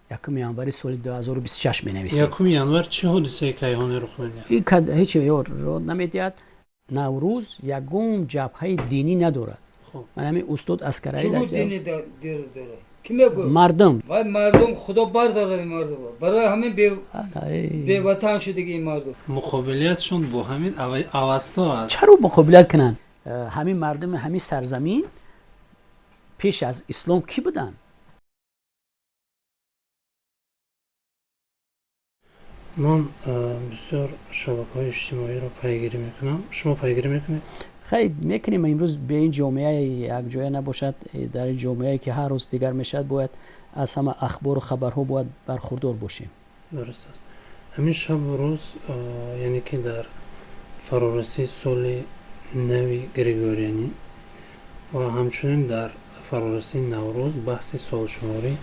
1 январи соли 2026 менависем. 1 январ чӣ ҳодисаи кайҳонӣ рух медиҳад? Ҳеч ро намедиҳад. Наврӯз ягон ҷабҳаи динӣ надорад. Ман ҳамин устод Аскарали мардум, вай мардум, Худо бардорад мардум, барои ҳамин беватан шудагӣ мардум. Муқобилиятшон бо ҳамин Авасто аст. Чаро муқобилият кунанд? Ҳамин мардуми ҳамин сарзамин пеш аз ислом кӣ буданд? Ман бисёр шабакаҳои иҷтимоиро пайгирӣ мекунам. Шумо пайгирӣ мекунед? Хай, мекунем. Имрӯз бе ин ҷомеа якҷоя набошад. Дар ин ҷомеае ки ҳар рӯз дигар мешавад, бояд аз ҳама ахбору хабарҳо бояд бархурдор бошем. Дуруст аст. Ҳамин шабу рӯз, яъне ки дар фарорасии соли нави григорианӣ ва ҳамчунин дар фарорасии Наврӯз, баҳси солшуморӣ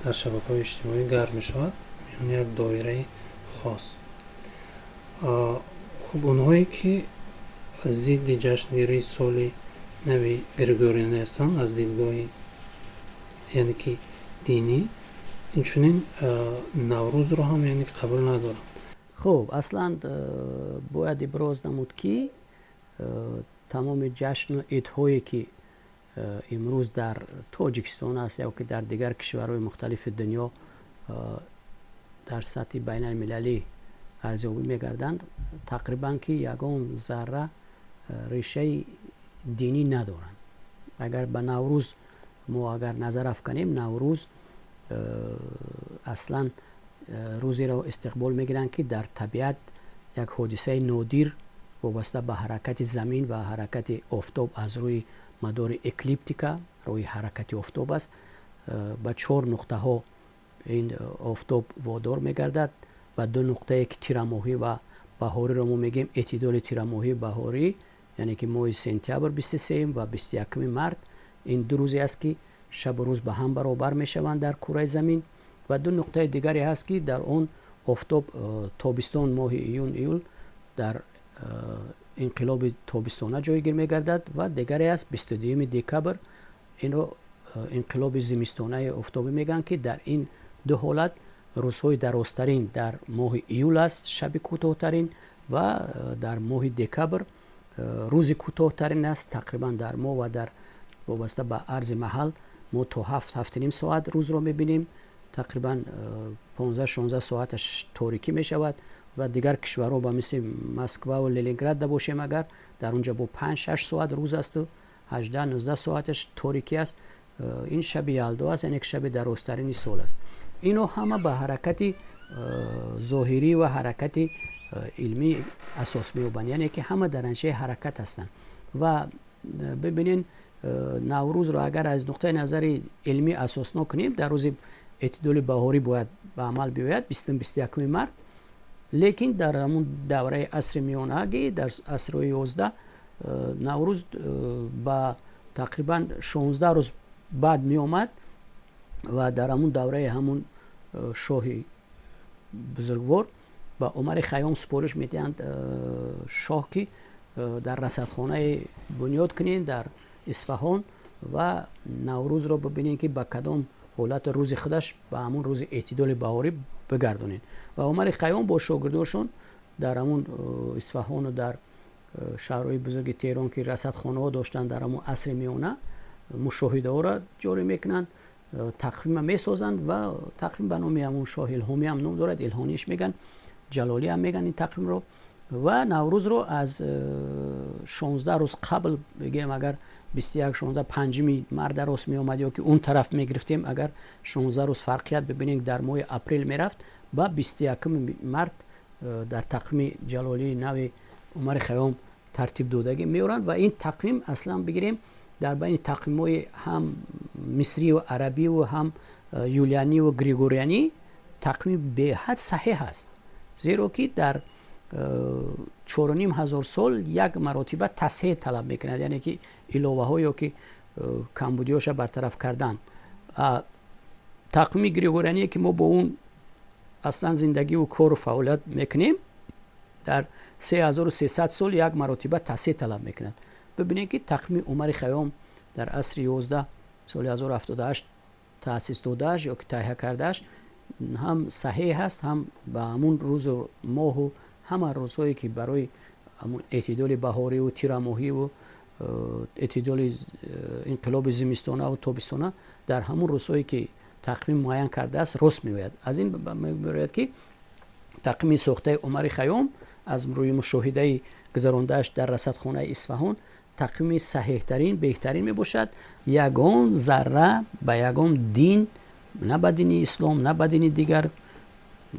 дар шабакаҳои иҷтимоӣ гарм мешавад миёни як доираи хос. Хуб, онҳое ки зидди ҷашнгирии соли нави григорианӣ ҳастанд аз дидгоҳи, яъне ки, динӣ, инчунин Наврӯзро ҳам, яъне ки, қабул надоранд. Хуб, аслан бояд иброз намуд, ки тамоми ҷашну идҳое ки имрӯз дар Тоҷикистон аст ё ки дар дигар кишварҳои мухталифи дунё дар сатҳи байналмилалӣ арзёбӣ мегарданд, тақрибан ки ягон зарра решаи динӣ надоранд. Агар ба Наврӯз мо агар назар афканем, Наврӯз аслан рӯзеро истиқбол мегиранд, ки дар табиат як ҳодисаи нодир вобаста ба ҳаракати замин ва ҳаракати офтоб аз рӯи мадори эклиптика, рӯи ҳаракати офтоб аст. Ба чор нуқтаҳо ин офтоб водор мегардад, ба ду нуқтае ки тирамоҳӣ ва баҳориро мо мегӯем эътидоли тирамоҳӣ баҳорӣ, яъне ки моҳи сентябр 23 ва 21 март. Ин ду рӯзе аст, ки шабу рӯз ба ҳам баробар мешаванд дар кураи замин. Ва ду нуқтаи дигаре ҳаст, ки дар он офтоб тобистон, моҳи июн, июл, дар инқилоби тобистона ҷойгир мегардад ва дигаре аст 22 декабр, инро инқилоби зимистонаи офтобӣ мегӯянд, ки дар ин ду ҳолат рӯзҳои дарозтарин дар моҳи июл аст, шаби кӯтоҳтарин, ва дар моҳи декабр рӯзи кӯтоҳтарин аст. Тақрибан дар мо ва дар вобаста ба арзи маҳал мо то 7, 7.5 соат рӯзро мебинем, тақрибан 15-16 соаташ торикӣ мешавад. Ва дигар кишварҳо, ба мисли Москваву Ленинград бошем агар, дар онҷо бо 5-6 соат рӯз асту 18-19 соаташ торикӣ аст. Ин шаби Ялдо аст, яъне ки шаби дарозтарини сол аст. Ино ҳама ба ҳаракати зоҳирӣ ва ҳаракати илмӣ асос меёбанд, яъне ки ҳама дар аншаи ҳаракат ҳастанд. Ва бибинен, Наврӯзро агар аз нуқтаи назари илмӣ асоснок кунем, дар рӯзи эътидоли баҳорӣ бояд ба амал биёяд, 20-21 март. Лекин дар ҳамун давраи асри миёнагӣ, дар асрҳои 11, Наврӯз ба тақрибан 16 рӯз баъд меомад ва дар ҳамун давраи ҳамун шоҳи бузургвор ба Умари Хайём супориш медиҳанд шоҳ, ки дар расадхонае бунёд кунед дар Исфаҳон ва Наврӯзро бибинед, ки ба кадом ҳолати рӯзи худаш ба ҳамун рӯзи эътидоли баҳорӣ бигардонед. Ва Умари Хайём бо шогирдошон дар ҳамун Исфаҳону дар шаҳрҳои бузурги Теҳрон, ки расадхонаҳо доштанд дар ҳамун асри миёна, мушоҳидаҳоро ҷорӣ мекунанд, тақвима месозанд. Ва тақвим ба номи ҳамун шоҳ Илҳомӣ ҳам ном дорад, Илҳониш мегӯянд, Ҷалолӣ ҳам мегӯянд ин тақвимро. Ва Наврӯзро аз 16 рӯз қабл бигирем агар, 21, 16, 5-уми марта рост меомад ё ки он тараф мегирифтем агар, 16 рӯз фарқият бибинем, дар моҳи апрел мерафт, ба 21-уми март дар тақвими ҷалолии нави Умари Хайём тартиб додагӣ меоранд. Ва ин тақвим аслан бигирем, дар байни тақвимҳои ҳам мисриву арабиву ҳам юлианиву григорианӣ тақвими беҳад саҳеҳ аст, зеро ки дар 4,5 ҳазор сол як маротиба тасҳеҳ талаб мекунад, яъне ки иловаҳо ё ки камбудиҳоша бартараф кардан. Тақвими григориание, ки мо бо он аслан зиндагиву кору фаъолият мекунем, дар 3300 сол як маротиба тасҳеҳ талаб мекунад. Бибинед, ки тақвими Умари Хайём дар асри 11, соли 1078 таъсис додааш ё ки таҳия кардааш. Ҳам саҳеҳ аст, ҳам ба ҳамун рӯзу моҳу ҳама рӯзҳое, ки барои эътидоли баҳориву тирамоҳиву эътидоли инқилоби зимистонаву тобистона дар ҳамун рӯзҳое, ки тақвим муайян кардааст, рост меояд. Аз ин мебарояд, ки тақвими сохтаи Умари Хайём аз рӯи мушоҳидаи гузарондааш дар расадхонаи Исфаҳон тақвими саҳеҳтарин, беҳтарин мебошад. Ягон зарра ба ягон дин, на ба дини ислом, на ба дини дигар,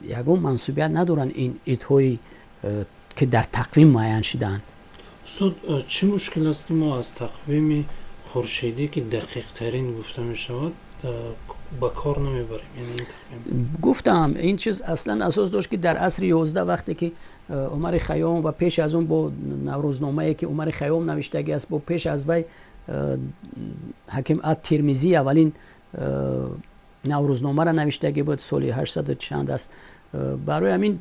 ягон мансубият надоранд ин идҳои, ки дар тақвим муайян шудаанд. Устод, чӣ мушкил аст, ки мо аз тақвими хуршедӣ, ки дақиқтарин гуфта мешавад, ба кор намебарем? Гуфтам, ин чиз аслан асос дошт, ки дар асри 11, вақте ки Умари Хайём ва пеш аз он бо Наврӯзномае, ки Умари Хайём навиштагӣ аст, бо пеш аз вай Ҳаким ат Тирмизӣ аввалин Наврӯзномаро навиштагӣ буд, соли 800 чанд аст. Барои ҳамин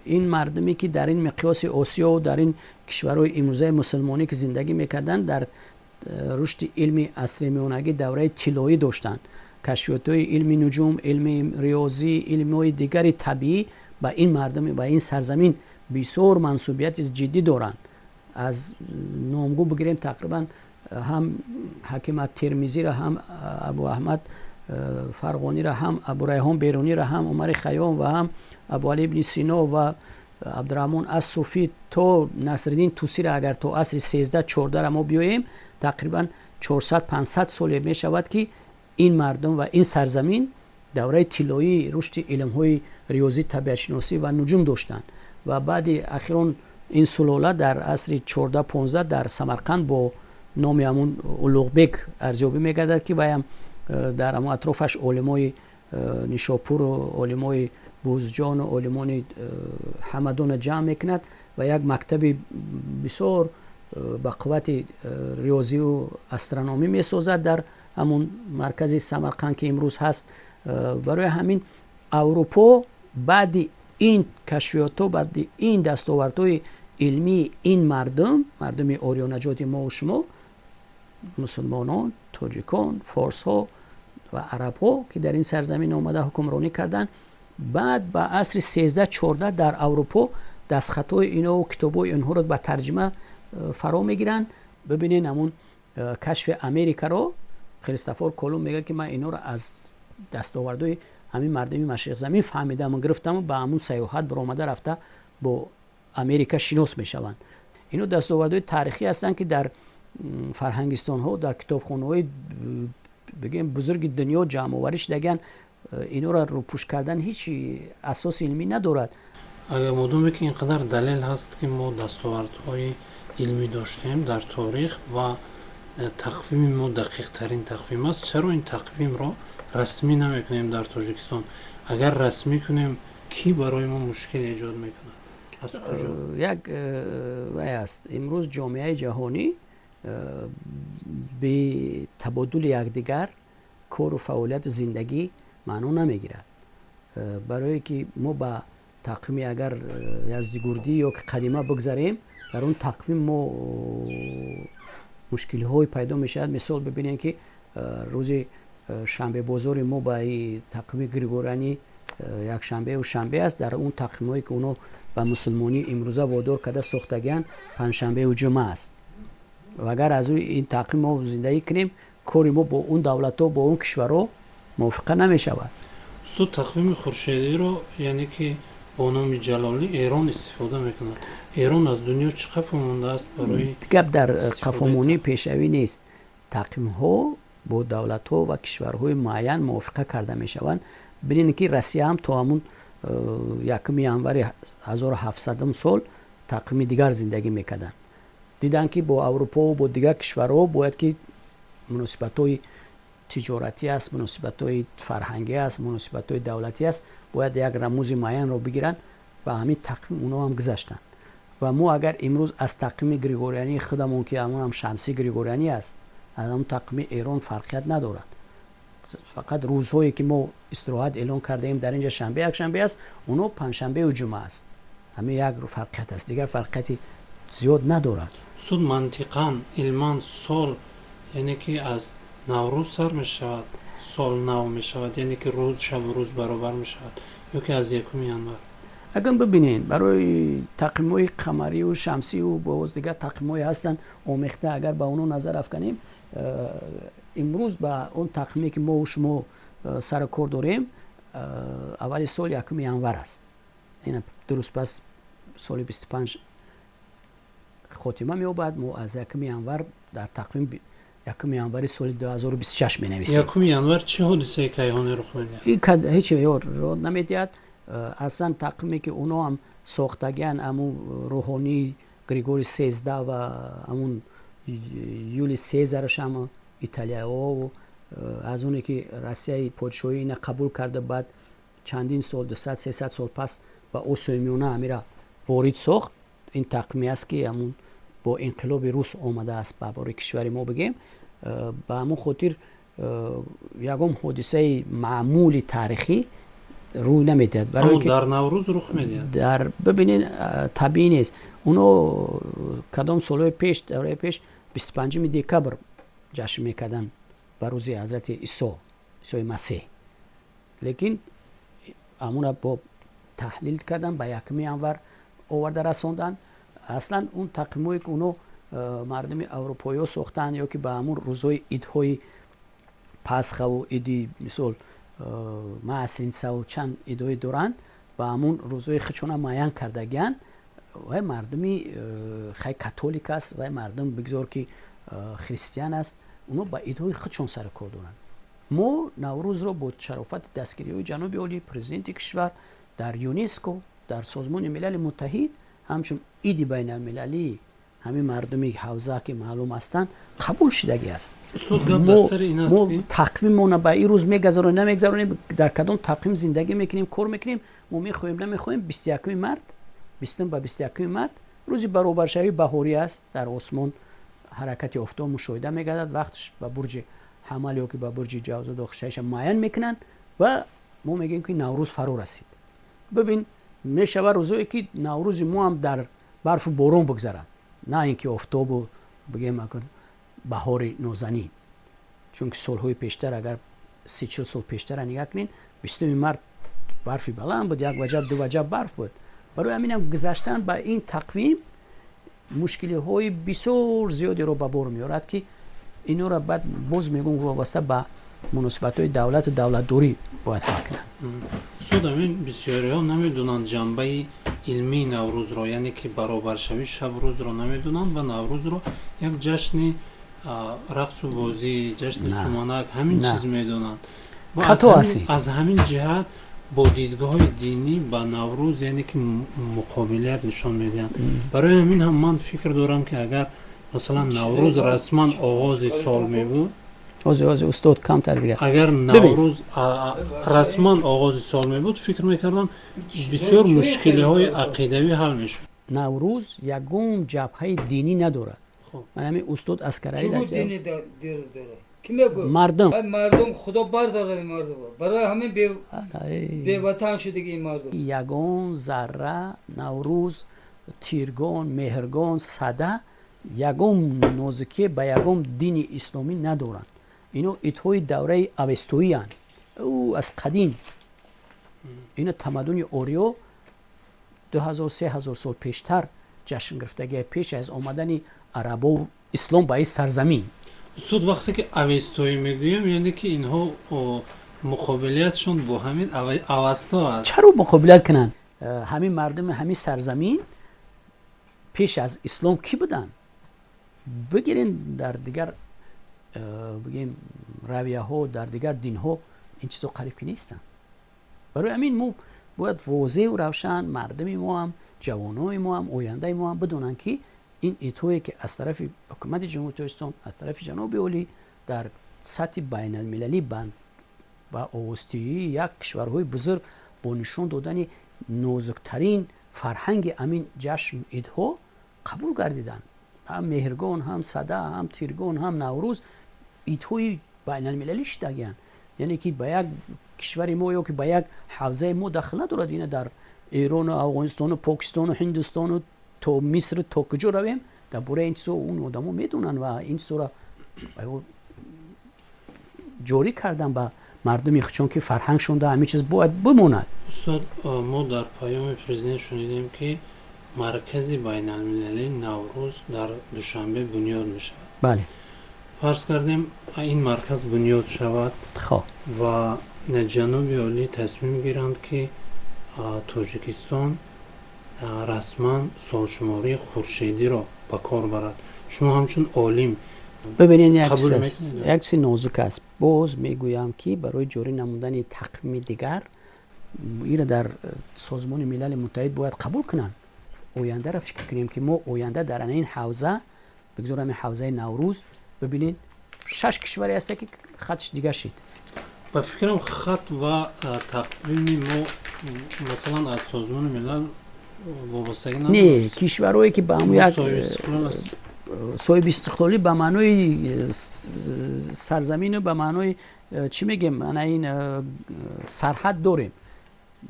ин мардуме, ки дар ин миқёси Осиёву дар ин кишварҳои имрӯзаи мусулмонӣ ки зиндагӣ мекарданд, дар рушди илми асри миёнагӣ давраи тиллоӣ доштанд. Кашфиётҳои илми нуҷум, илми риёзӣ, илмҳои дигари табиӣ ба ин мардум, ба ин сарзамин бисёр мансубияти ҷиддӣ доранд. Аз номгӯ бигирем, тақрибан ҳам Ҳаким ат Термизиро, ҳам Абу Аҳмад Фарғониро, ҳам Абурайҳон Беруниро, ҳам Умари Хайём ва ҳам Абуали ибни Сино ва Абдураҳмон ас Суфӣ то Насриддин Тусиро, агар то асри 13, 14-ра мо биёем, тақрибан 400, 500 соле мешавад, ки ин мардум ва ин сарзамин давраи тиллоии рушди илмҳои риёзӣ, табиатшиносӣ ва нуҷум доштанд. Ва баъди ахирон ин сулола дар асри 14, 15 дар Самарқанд бо номи ҳамун Улуғбек арзёбӣ мегардад, ки вайам дар ҳамон атрофаш олимои Нишопуру олимои Бузҷону олимони Ҳамадона ҷамъ мекунад ва як мактаби бисёр ба қуввати риёзию астрономӣ месозад дар ҳамун маркази Самарқанд, ки имрӯз ҳаст. Барои ҳамин Аврупо баъди ин кашфиётҳо, баъди ин дастовардҳои илмии ин мардум, мардуми ориёнаҷоти мову шумо, мусулмонон, тоҷикон, форсҳо ва арабҳо, ки дар ин сарзамин омада ҳукмронӣ карданд, баъд ба асри 13, 14 дар Аврупо дастхатҳои инову китобҳои инҳоро ба тарҷима фаро мегиранд. Бибинед, ҳамун кашфи Америкаро Христофор Колумб мегӯяд, ки ман инҳоро аз дастовардҳои ҳамин мардуми машриқзамин фаҳмидаму гирифтаму ба ҳамун сайёҳат баромада рафта бо Америка шинос мешаванд. Ино дастовардҳои таърихӣ ҳастанд, ки дар фарҳангистонҳо, дар китобхонаҳои, бигем, бузурги дунё ҷамъоварӣ шудагианд. Инора рӯпӯш кардан ҳеҷ асоси илмӣ надорад. Агар модоме ки ин қадар далел ҳаст, ки мо дастовардҳои илмӣ доштем дар торих ва тақвими мо дақиқтарин тақвим аст, чаро ин тақвимро расмӣ намекунем дар Тоҷикистон? Агар расмӣ кунем, кӣ барои мо мушкил эҷод мекунад, аз куҷо? Як вай аст: имрӯз ҷомеаи ҷаҳонӣ бе табодули якдигар кору фаъолияту зиндагӣ маъно намегирад. Барое ки мо ба тақвими агар яздигурдӣ ё ки қадима бигзарем, дар он тақвим мо мушкилиҳое пайдо мешавад. Мисол, бибинем, ки рӯзи шанбебозори мо ба тақвими григорианӣ якшанбеу шанбе аст. Дар он тақвимҳое, ки оно ба мусулмонӣ имрӯза водор карда сохтагианд, панҷшанбеу ҷумъа аст. Ва агар аз рӯи ин тақвим мо зиндагӣ кунем, кори мо бо он давлатҳо, бо он кишварҳо мувофиқа намешавад. Устод, тақвими хуршедиро, яъне ки бо номи Ҷалолӣ, Эрон истифода мекунад. Эрон аз дунё чӣ қафо мондааст барои Гап дар қафомонии пешравӣ нест. Тақвимҳо бо давлатҳо ва кишварҳои муайян мувофиқа карда мешаванд. Бинед, ки Россия ҳам то ҳамун 1 январи 1700 сол тақвими дигар зиндагӣ мекарданд. Диданд, ки бо Аврупову бо дигар кишварҳо бояд ки муносибатҳои тиҷоратӣ аст, муносибатҳои фарҳангӣ аст, муносибатҳои давлатӣ аст, бояд як рамузи муайянро бигиранд. Ба ҳамин тақвим онҳо ҳам гузаштанд. Ва мо агар имрӯз аз тақвими григориании худамон, ки ҳамонам шамсӣ григорианӣ аст, аз ҳамон тақвими Эрон фарқият надорад. Фақат рӯзҳое, ки мо истироҳат эълон кардаем, дар инҷа шанбе, якшанбе аст, онҳо панҷшанбеу ҷумъа аст. Ҳамин як фарқият аст, дигар фарқияти зиёд надорад. Устод, мантиқан, илман сол, яъне ки аз Наврӯз сар мешавад. Сол нав мешавад, яъне ки рӯз, шабу рӯз баробар мешавад, ё ки аз 1 январ? Агар бибинед, барои тақвимҳои қамарию шамсию боз дигар тақвимҳое ҳастанд омехта, агар ба онҳо назар афканем, имрӯз ба он тақвиме, ки мову шумо сару кор дорем, аввали сол 1 январ аст. Ина дуруст пас соли 25 хотима меёбад, мо аз 1 январ дар тақвим 1 январи соли 2026 менависем. 1 январ чӣ ҳодисаи кайҳонӣ рух медиҳад? Ҳеҷ ро намедиҳад. Аслан тақвиме, ки оно ҳам сохтагиан, ҳамун рӯҳонии Григори 13 ва ҳамун Юли Сезараш ҳам италияҳо, аз оне ки Россияи подшоҳӣ ина қабул карда, баъд чандин сол, 200, 300 сол пас ба Осиёи Миёна ҳамира ворид сохт. Ин тақвиме аст, ки ҳамун бо инқилоби рус омадааст ба бори кишвари мо бигем. Ба ҳамон хотир ягон ҳодисаи маъмули таърихӣ рӯй намедиҳад. Дар Наврӯз рух медиҳад? Дар бибинед, табиӣ нест. Оно кадом солҳои пеш, давраи пеш 25 декабр ҷашн мекарданд ба рӯзи ҳазрати Исо, Исои Масеҳ, лекин ҳамуна бо таҳлил кардан ба 1 январ оварда расонданд. Аслан он тақвимҳое, ки оно мардуми аврупоиҳо сохтанд, ё ки ба ҳамун рӯзҳои идҳои Пасхаву иди, мисол, Маслинсаву чанд идҳое доранд, ба ҳамун рӯзҳои худшона муайян кардагианд. Вай мардуми хай католик аст, вай мардум бигзор ки христиан аст, оно ба идҳои худшон сару кор доранд. Мо Наврӯзро бо шарофати дастгириҳои ҷаноби олӣ, президенти кишвар, дар ЮНЕСКО, дар Созмони Милали Муттаҳид ҳамчун иди байналмилалии ҳамин мардуми ҳавза, ки маълум ҳастанд, қабул шудагӣ аст. Мо тақвимона ба ин рӯз мегузаронем, намегузаронем, дар кадом тақвим зиндагӣ мекунем, кор мекунем, мо мехоҳем, намехоҳем, 21 март, 20 ба 21 март рӯзи баробаршавии баҳорӣ аст. Дар осмон ҳаракати офтоб мушоҳида мегардад, вақтш ба бурҷи Ҳамал ё ки ба бурҷи Ҷавзо дохилшавиша муайян мекунанд ва мо мегӯем, ки Наврӯз фаро расид. Бибин, мешавад рӯзое, ки Наврӯзи мо ҳам дар барфу борон бигзарад, на ин ки офтобу бигем баҳори нозанин. Чунки солҳои пештар, агар 30-40 сол пештара нигаҳ кунед, 20 март барфи баланд буд, як ваҷаб, ду ваҷаб барф буд. Барои ҳаминам гузаштан ба ин тақвим мушкилиҳои бисёр зиёдеро ба бор меорад, ки инора баъд боз мегӯм, вобаста ба муносибатҳои давлату давлатдорӣ бояд ҳал кунанд. Устод, амин бисёриҳо намедонанд ҷанбаи илмии Наврӯзро, яъне ки баробаршавии шабу рӯзро намедонанд ва Наврӯзро як ҷашни рақсу бозӣ, ҷашни суманак, ҳамин чиз медонанд. Хато аст. Аз ҳамин ҷиҳат бо дидгоҳҳои динӣ ба Наврӯз, яъне ки муқобилият нишон медиҳанд. Барои ҳамин ҳам ман фикр дорам, ки агар, масалан, Наврӯз расман оғози сол мебуд, ҳозир, ҳозир, устод, камтар дигар. Агар Наврӯз расман оғози сол мебуд, фикр мекардам, бисёр мушкилиҳои ақидавӣ ҳал мешуд. Наврӯз ягон ҷабҳаи динӣ надорад. Ман ҳамин устод Аскараи мардум, мардум, Худо бардорад мардум, барои ҳамин беватан шудагӣ мардум. Ягон зарра Наврӯз, Тиргон, Меҳргон, Сада ягон нозикие ба ягон дини исломӣ надоранд. Ино идҳои давраи авестоиянд, ӯ аз қадим. Ина тамаддуни ориё 2000, 3000 сол пештар ҷашн гирифтагия, пеш аз омадани арабову ислом ба ин сарзамин. Устод, вақте ки авестоӣ мегӯем, яъне ки инҳо муқобилиятшон бо ҳамин Авасто аст? Чаро муқобилият кунанд? Ҳамин мардуми ҳамин сарзамин пеш аз ислом кӣ буданд? Бигирен, дар дигар бигем равияҳо, дар дигар динҳо ин чизо қариб ки нестанд. Барои ҳамин мо бояд возеҳу равшан мардуми мо ҳам, ҷавонои мо ҳам, ояндаи мо ҳам бидонанд, ки ин идҳое, ки аз тарафи ҳукумати Ҷумҳурии Тоҷикистон, аз тарафи ҷаноби олӣ дар сатҳи байналмилалӣ ба овозтиҳии як кишварҳои бузург бо нишон додани нозуктарин фарҳанги ҳамин ҷашн идҳо қабул гардиданд, ҳам Меҳргон, ҳам Сада, ҳам Тиргон, ҳам Наврӯз идҳои байналмилалӣ шудагианд, яъне ки ба як кишвари мо ё ки ба як ҳавзаи мо дахл надорад. Ина дар Эрону Афғонистону Покистону Ҳиндустону то Миср, то куҷо равем, дар бораи ин чизо он одамо медонанд ва ин чизоро Ҷорӣ кардан ба мардуми чун ки фарҳангшон да ҳамин чиз бояд бимонад. Устод, мо дар паёми президент шунидем, ки маркази байналмилалии Наврӯз дар Душанбе бунёд мешавад. Бале. Фарз кардем, ин марказ бунёд шавад ва ҷаноби олӣ тасмим гиранд, ки Тоҷикистон расман солшумории хуршедиро ба кор барад, шумо ҳамчун олим Бибинед, як чизи нозук аст. Боз мегӯям, ки барои ҷорӣ намудани тақвими дигар ира дар Созмони Милали Муттаҳид бояд қабул кунанд. Ояндаро фикр кунем, ки мо оянда дар ин ҳавза, бигзор ҳамин ҳавзаи Наврӯз, бибинед, шаш кишваре ҳаста, ки хатш дигар шид. Ба фикрам, хат ва тақвими мо, масалан, аз Созмони Милал вобастагӣ. Не, кишварҳое ки ба ҳамн як соҳиби истиқлолӣ ба маънои сарзамину ба маънои чӣ мегем, ана ин сарҳад дорем,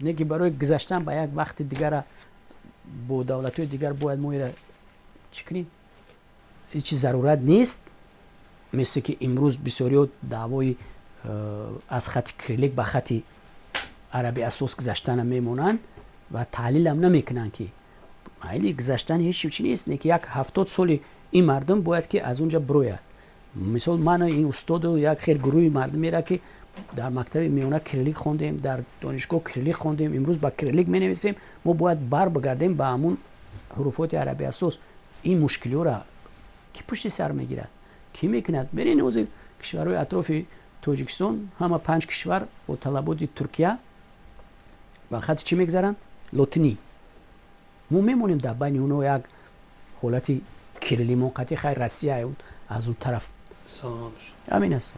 не ки барои гузаштан ба як вақти дигара бо давлатҳои дигар бояд мо ира чӣ кунем? Ҳеҷ зарурат нест. Мисли ки имрӯз бисёриҳо даъвои аз хати кириллик ба хати араби асос гузаштана мемонанд ва таҳлилам намекунанд, ки майли, гузаштан ҳеҷ чи нест, не ки як 70 соли ин мардум бояд ки аз он ҷа бирояд. Мисол, ман, ин устоду як хел гурӯҳи мардумера, ки дар мактаби миёна кириллик хондем, дар донишгоҳ кириллик хондем, имрӯз ба кириллик менависем, мо бояд бар бигардем ба ҳамун ҳуруфоти араби асос. Ин мушкилиҳоро ки пушти сар мегирад, кӣ мекунад? Бирин, ҳозир кишварҳои атрофи Тоҷикистон, ҳама панҷ кишвар бо талаботи Туркия ба хати чӣ мегзаранд? Лотинӣ. Мо мемонем дар байни онҳо як ҳолати кириллимон қатъи. Хайр, Россия аз он тараф ҳамин аст.